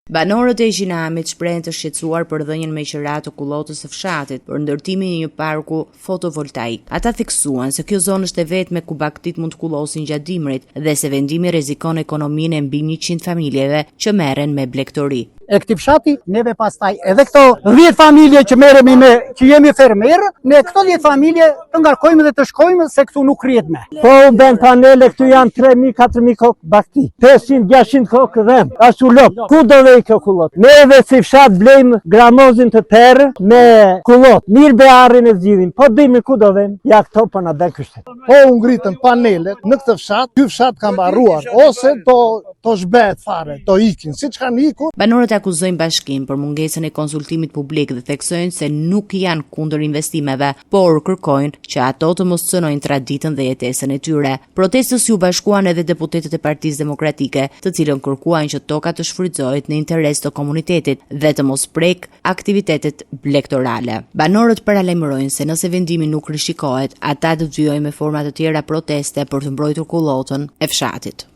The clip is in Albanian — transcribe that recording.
Banorët e Gjinamit shprehen të shqetësuar për dhënien me qira të kullotës së fshatit për ndërtimin e një parku fotovoltaik. Ata theksuan se kjo zonë është e vetme ku bagëtitë mund të kullosin gjatë dimrit dhe se vendimi rrezikon ekonominë e mbi 100 familjeve që merren me blegtori. E këtij fshati, neve pastaj edhe këto 10 familje që merremi me që jemi fermerë, ne këto 10 familje të ngarkojmë dhe të shkojmë se këtu nuk rrihet me. Po u ben panele, këtu janë 3.000, 4.000 kokë bagëti, 500, 600 kokë dhen, ashtu lopë, ku do vej kjo kullot? Neve si fshat blejmë gramozin të terë me kullot, mirë be arrin e zgjidhim, po dimrin ku do vejmë, ja këto po na den ky shtet. Po u ngritën panelet në këtë fshat, ky fshat ka mbaruar, ose do do zhbehet fare, do ikin, siç kanë ikur. Banorët akuzojnë bashkinë për mungesën e konsultimit publik dhe theksojnë se nuk janë kundër investimeve, por kërkojnë që ato të mos cënojnë traditën dhe jetesën e tyre. Protestës iu bashkuan edhe deputetët e Partisë Demokratike, të cilët kërkuan që toka të shfrytëzohet në interes të komunitetit dhe të mos prekë aktivitetet blegtorale. Banorët paralajmërojnë se nëse vendimi nuk rishikohet, ata do të vijojnë me forma të tjera proteste për të mbrojtur kullotën e fshatit.